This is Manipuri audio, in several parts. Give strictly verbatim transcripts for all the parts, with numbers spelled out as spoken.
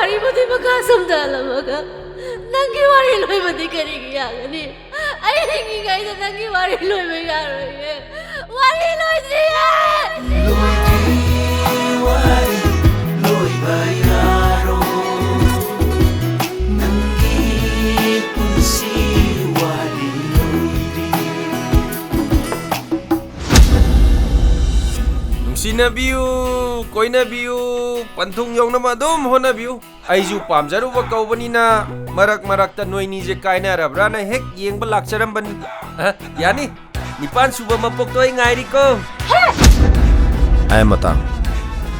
ꯑꯩꯕꯨꯗꯤ ꯃꯈꯥ ꯁꯝꯊꯍꯜꯂꯝꯃꯒ ꯅꯪꯒꯤ ꯋꯥꯔꯤ ꯂꯣꯏꯕꯗꯤ ꯀꯔꯤꯒꯤ ꯌꯥꯒꯅꯤ? ꯑꯩ ꯍꯤꯡꯉꯤꯉꯩꯗ ꯅꯪꯒꯤ ꯋꯥꯔꯤ ꯂꯣꯏꯕ ꯌꯥꯔꯣꯏꯌꯦ꯫ ꯋꯥꯔꯤ ꯂꯣꯏꯗ꯭ꯔꯤꯌꯦ꯫ ꯂꯣꯏꯗ꯭ꯔꯤ ꯋꯥꯔꯤ ꯂꯣꯏꯕ ꯌꯥꯔꯣꯏ꯫ ꯅꯪꯒꯤ ꯄꯨꯟꯁꯤ ꯋꯥꯔꯤ ꯂꯣꯏꯗ꯭ꯔꯤ꯫ ꯅꯨꯡꯁꯤꯅꯕꯤꯌꯨ, ꯀꯣꯏꯅꯕꯤꯌꯨ, ꯄꯟꯊꯨꯡ ꯌꯧꯅꯕ ꯑꯗꯨꯝ ꯍꯣꯠꯅꯕꯤꯌꯨ꯫ ꯑꯩꯁꯨ ꯄꯥꯝꯖꯔꯨꯕ ꯀꯧꯕꯅꯤꯅ ꯃꯔꯛ ꯃꯔꯛꯇ ꯅꯣꯏꯅꯤꯁꯦ ꯀꯥꯏꯅꯔꯕ꯭ꯔꯥꯅ ꯍꯦꯛ ꯌꯦꯡꯕ ꯂꯥꯛꯆꯔꯝꯕꯅꯤ꯫ ꯑ, ꯌꯥꯅꯤ꯫ ꯅꯤꯄꯥꯟ ꯁꯨꯕ ꯃꯄꯣꯛꯇꯣ ꯑꯩ ꯉꯥꯏꯔꯤꯀꯣ꯫ ꯑꯩ ꯃꯇꯥꯡ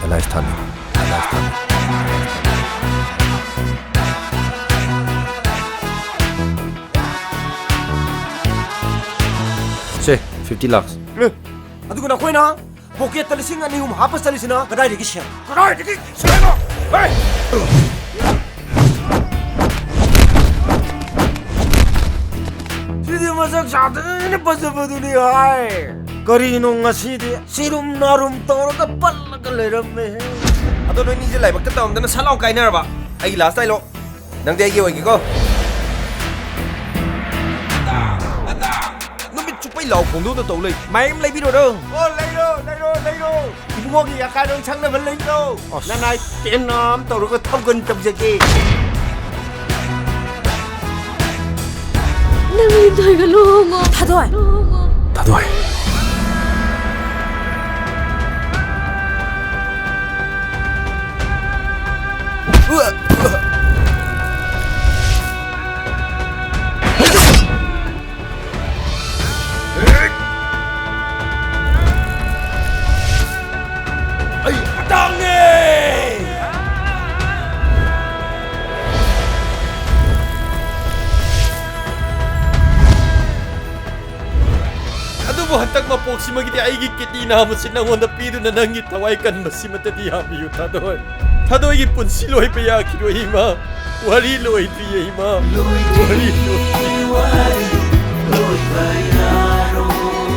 ꯑꯦꯂꯥꯏꯁ ꯊꯥꯅꯤ꯫ ꯑꯦꯂꯥꯏꯁ ꯊꯥꯅꯤ꯫ ꯁꯦ, fifty lakhs꯫ ꯑꯦ, ꯑꯗꯨꯒ ꯅꯈꯣꯏꯅ ꯄꯣꯀꯦꯠꯇ ꯂꯤꯁꯤꯡ ꯑꯅꯤ ꯑꯍꯨꯝ ꯍꯥꯞꯄ ꯆꯠꯂꯤꯁꯤꯅ ꯀꯗꯥꯏꯗꯒꯤ ꯁꯦꯜ? ꯀꯗꯥꯏꯗꯒꯤ ꯁꯦꯜꯅꯣ? ꯍꯦ! ꯁꯤꯗꯤ ꯃꯁꯛ ꯁꯥꯊꯤꯅ ꯐꯖꯕꯗꯨꯅꯤ ꯍꯥꯏ꯫ ꯀꯔꯤꯅꯣ ꯉꯁꯤꯗꯤ ꯁꯤꯔꯨꯝ ꯅꯥꯔꯨꯝ ꯇꯧꯔꯒ ꯄꯜꯂꯒ ꯂꯩꯔꯝꯃꯦꯍꯦ꯫ ꯑꯗꯣ ꯅꯣꯏꯅꯤꯁꯦ ꯂꯥꯏꯕꯛꯇ ꯇꯝꯗꯅ ꯁꯠ ꯂꯥꯎ ꯀꯥꯏꯅꯔꯕ? ꯑꯩꯒꯤ ꯂꯥꯁ ꯗꯥꯏꯂꯣꯛ꯫ ꯅꯪꯗꯤ ꯑꯩꯒꯤ ꯑꯣꯏꯒꯦꯀꯣ꯫ ꯅꯨꯃꯤꯠ ꯆꯨꯞꯄꯩ ꯂꯥꯎ ꯈꯣꯡꯗꯣꯛꯇ ꯇꯧ ꯂꯩ꯫ ꯃꯥꯏꯝ ꯂꯩꯕꯤꯔꯣꯔꯣ? ꯑꯣ, ꯂꯩꯔꯣ, ꯂꯩꯔꯣ, ꯂꯩꯔꯣ꯫ ꯏꯕꯨꯡꯉꯣꯒꯤ ꯑꯀꯥꯏꯔꯣꯟ ꯁꯪꯅꯕ ꯂꯩꯔꯣ꯫ ꯑꯁ꯫ ꯅꯅꯥꯏ ꯄꯦꯟꯅ ꯑꯃ ꯇꯧꯔꯒ ꯊꯧꯒꯟ ꯇꯧꯖꯒꯦ꯫ ꯅꯪ ꯂꯤꯟꯊꯣꯏꯒ ꯂꯨꯍꯣꯡꯉꯣ꯫ ꯊꯥꯗꯣꯏ꯫ ꯂꯨꯍꯣꯡꯉꯣ꯫ ꯊꯥꯗꯣꯏ꯫ ꯑꯩ ꯑꯇꯥꯡꯅꯦ! ꯑꯗꯨꯕꯨ ꯍꯟꯗꯛ ꯃꯄꯣꯛꯁꯤꯃꯒꯤꯗꯤ ꯑꯩꯒꯤ ꯀꯤꯠꯅꯤ ꯅꯥꯝꯃꯁꯤ ꯅꯪꯉꯣꯟꯗ ꯄꯤꯗꯨꯅ ꯅꯪꯒꯤ ꯊꯋꯥꯏ ꯀꯟꯕꯁꯤꯃꯇꯗꯤ ꯌꯥꯕꯤꯌꯨ, ꯊꯥꯗꯣꯏ꯫ ꯊꯥꯗꯣꯏꯒꯤ ꯄꯨꯟꯁꯤ ꯂꯣꯏꯕ ꯌꯥꯈꯤꯔꯣꯏ, ꯏꯃꯥ꯫ ꯋꯥꯔꯤ ꯂꯣꯏꯗ꯭ꯔꯤꯌꯦ, ꯏꯃꯥ꯫ ꯋꯥꯔꯤ ꯂꯣꯏꯗ꯭ꯔꯤ꯫ ꯋꯥꯔꯤ ꯂꯣꯏꯕ ꯌꯥꯔꯣꯏ꯫